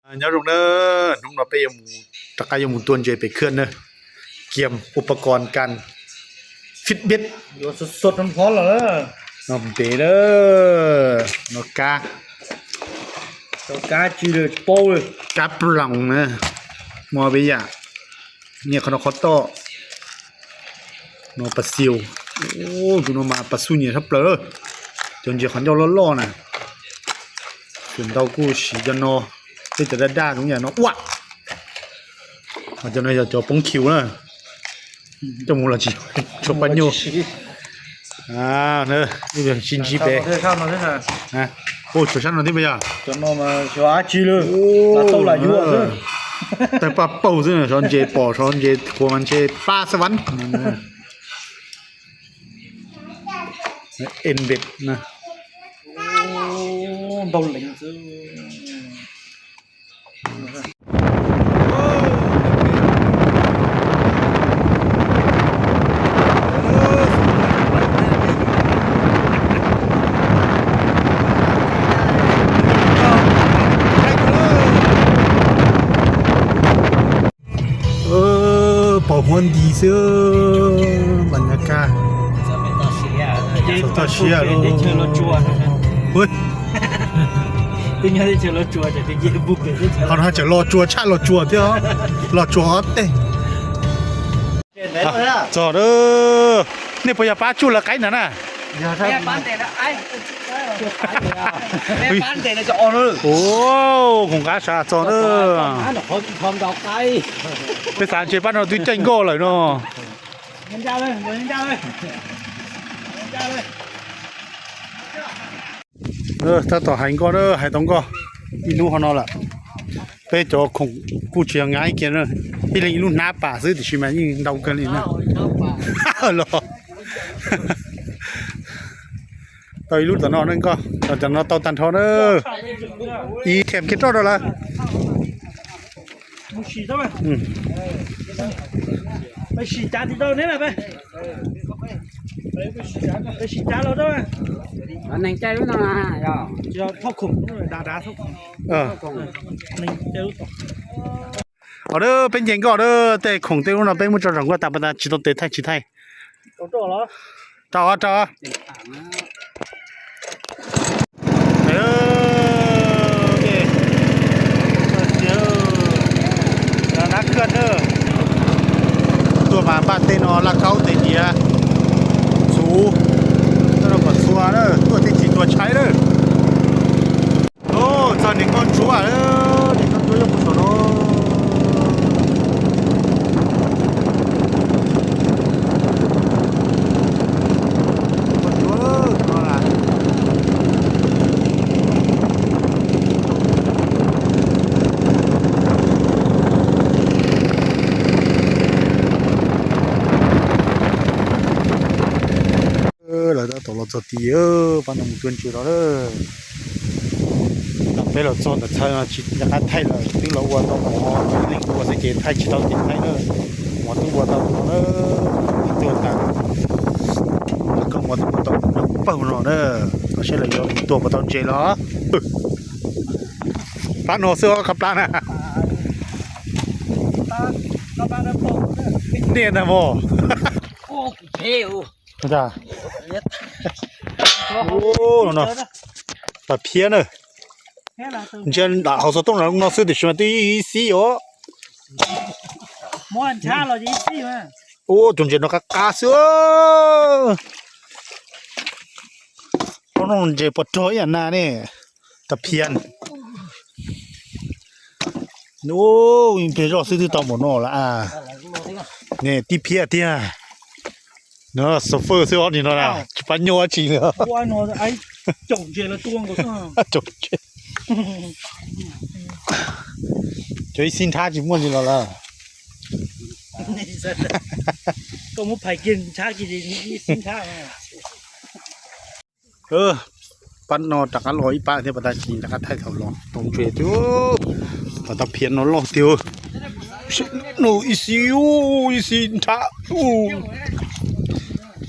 Nyob zoo na, hnub no peb yuav mus, rov qab yuav mus tua ntses pem khwj na, kiam upas kos kas fitbet. No ntev na, no kab, kab ploos na, muaj peb yam, niaj qhov no qhov toj, no pas xiu, tus no mas pas xu nyiam tshaj plaws, cov ntses qhov ncauj loj loj na, feem ntau kuj siv cov no, tej cov daj daj zoo yam no ua. Cov no yog cov poob khiu na, coj mus los tsis tshua pab nyuj. Sib ntsib pem. Ua tshuav sab no thiab puas yog? Tawg paj paug xwb, sov ntses pom sov ntses qhuav mas ntshe pab xab vas. En npet na. Pom huab nti xwb, mas nyab kaj txog toj siab lauj. Qhov no tseem los tsuas tshaj los tsuas thiab, los tsuas ob teg. Txog, nej puas yog pab tsuj lawv qaib ntawd na? Khoom qab sas txog na. Peb xav ntshe pab no twb caij nkoj lawm no. Tab tom hais nkoj na, hais tau nkoj ib hnub hov no lawm. Peb cov khoom kuj tsis yog nyav ib kiag na, ib leeg ib lub hnab pam xwb tiam sis mas yeej ntau kawg li na. Los tau ib lub tom no na nkoj, tom no tau tag nrho na. Ib them kiag roj rau lawm. Os, peb nce nkoj na, tej khoom tej lub no peb muab tso zog nkoj tas, pas tas tsis tau tes thaij tsis thaij. Rau, rau. Nab khwj na, tuaj mas npaj tej no laj kaub tes diav, txhuv, tej no kom txhua na, tuaj tej tsis tuag tshaib na. Txog niam nkoj ntsuab, niam nkoj ntsuab nyob puag saum no. Lawv tab tom los txog tid, pab no mus tua ntses los na. Peb los txog ntawm txhawv no tsis nco qab thaij lawm, twb los ua tau mov, leej ua xwb ces thaij tsis tau ces thaij na. Mov twb ua tau no na, tuaj tas, koj mov twb ua tau no pawg no na. Los saib lawv yuav tua puas tau ntses los. Pab no xwb os, qab plab na. Niaj ntag mog. Pas phiab na. Ntsia hauv xov tooj no xwb tiam sis mas twb ib xib os. Ua cov ntses no qab qab xwb. Ntses puas rog ib yam na ne. Pas phiab. Pliag zoj xwb twb tau npaum no lawm. Ne tib phiab tiag. No xo fawj xwb os, nim no tsis pab nyuj dab tsi li. Cov ib xib nrhab tsis muaj li los lawm. Pab no rov qab los ib pab thiab, pas tas tsis rov qab thaij thaum los tau ntses tiag. Pas tas phiab no loj tiag. No ib xib, ib xib nrhab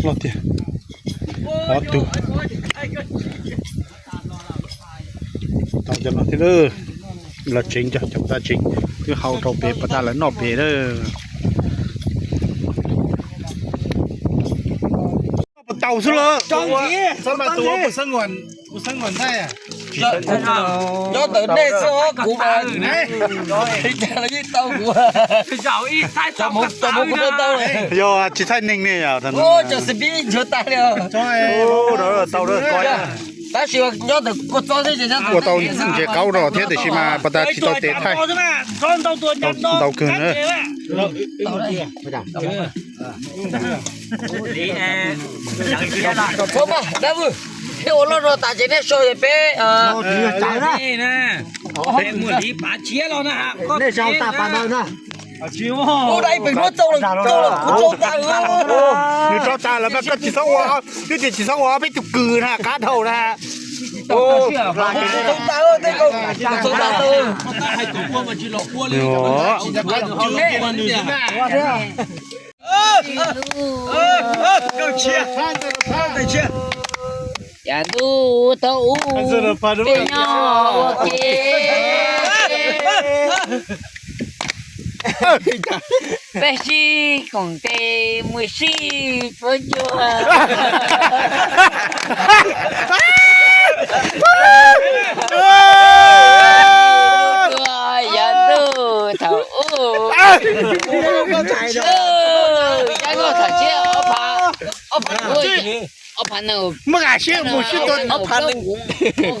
loj tiag. Ob tug tau cov no thiab lawm. Los tsev cov, cov pov tag tsev, twb hau rau pem pov tag lawv noj pem lawm. Puas tau xwb los? Nyob ntawm nej xwb os, kuv mas, li cas los yeej tau kuv. Yog tsis thaij neeg ne, cov xib pib nchuav tas li. Tau, tab sis nyob ntawm kua txob xwb ces ua tau ntses qaub no thiab, tiam sis mas pas tas tsis tau tes thaij. Ntau kawg na. Ua loj no tas ces nej so peb, peb muaj li pas tshiab los na. Ua da ib pem duab txaus lawm, txaus lawm, kuv txaus tas. Nws tso tas lawm mas koj tsis txhob ua, twb tias tsis txhob ua peb tus kws na, qab dhau na. Txaus tas tej ko, txaus tas tau. Yav ntuj thaum ub peb nyob ua ke, peb sib koom tes mus sib txuag ncua. Yav ntuj thaum ub, yav ntuj thaum tshiab ob phav, ob phav, ob phav nees, muab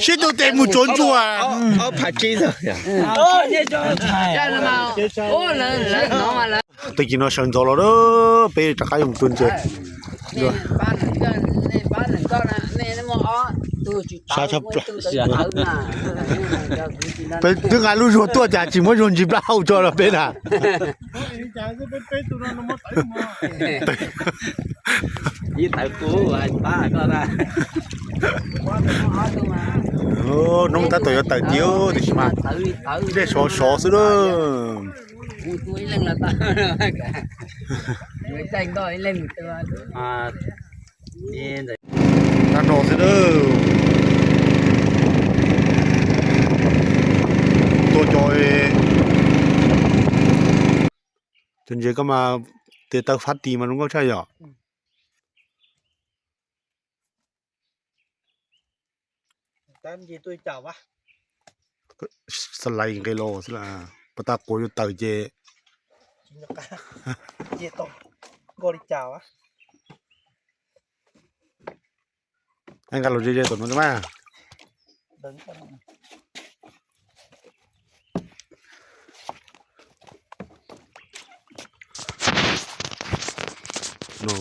sib tau tes mus tsuav ncua. Tag kis no sawv ntxov los, peb rov qab yuav mus tua ntses. Peb twb nqa lub zuag tuaj cas tsis muab zuag ntsis plaub hau tso los peb na. Hnub tab tom yuav tawm tiv tiam sis mas dej sov sov xwb na. Tab no xwb na. Tua cov, cov ntses koj mas tes taw fab tis mas zoo nkauj tshaj yom. Xas lais nqe los xwb las, pas tas quav yuav tawm ces nqa los ze ze tom no mas. No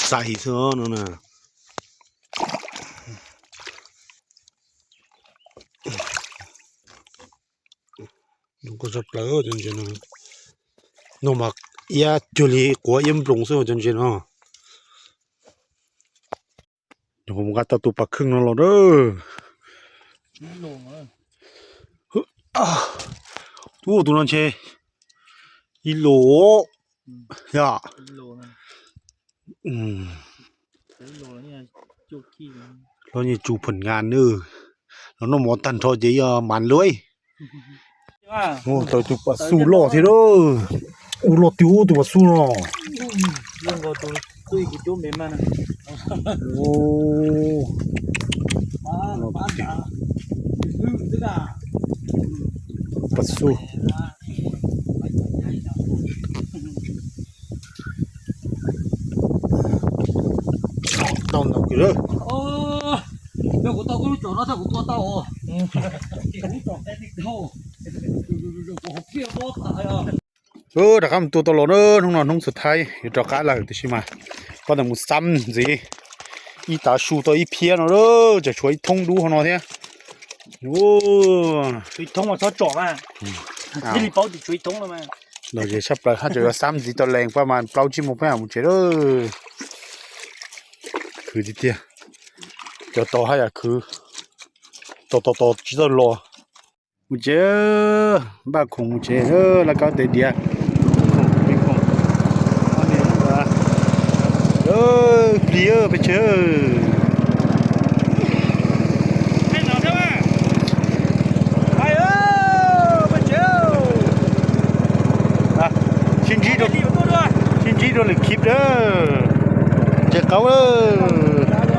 xais xwb no na. Zoo nkauj tshaj plaws cov ntses no. No mas iab cuag li quav iab nploos xwb cov ntses no. Nqa tau tus pas kheej no los na. Ub, tus no ntshe ib lus yom. Los nyuag tsu phoom ngas na. Los noj mov tag nrho ces yog mas luj. Tau tus pas xu loj thiab. Ua loj tiag tus pas xu no. Pas xu. Tau ntau kawg. Rov qab mus tua tau los na, hnub no hnub xus thaib yuav rov qab lawm tiam sis mas pab tau mus xab ntxiv ib tav su tau ib phiab no, tseem tshuav ib thoob dub hauv no thiab. Los ze tshaj plaws hab, tseem yuav xab ntxiv tau lees pab mas plaub tsib moos peb mam mus tsev lawm. Khwv tiag tiag, cov tos haj yam khwv, tos tos tos tsis tau los. Mus tsev, npaj khoom mus tsev, laj kab tes diav. Plig peb tsev. Sib ntsib rau lwm khib lawm. Ntses qaub lawm.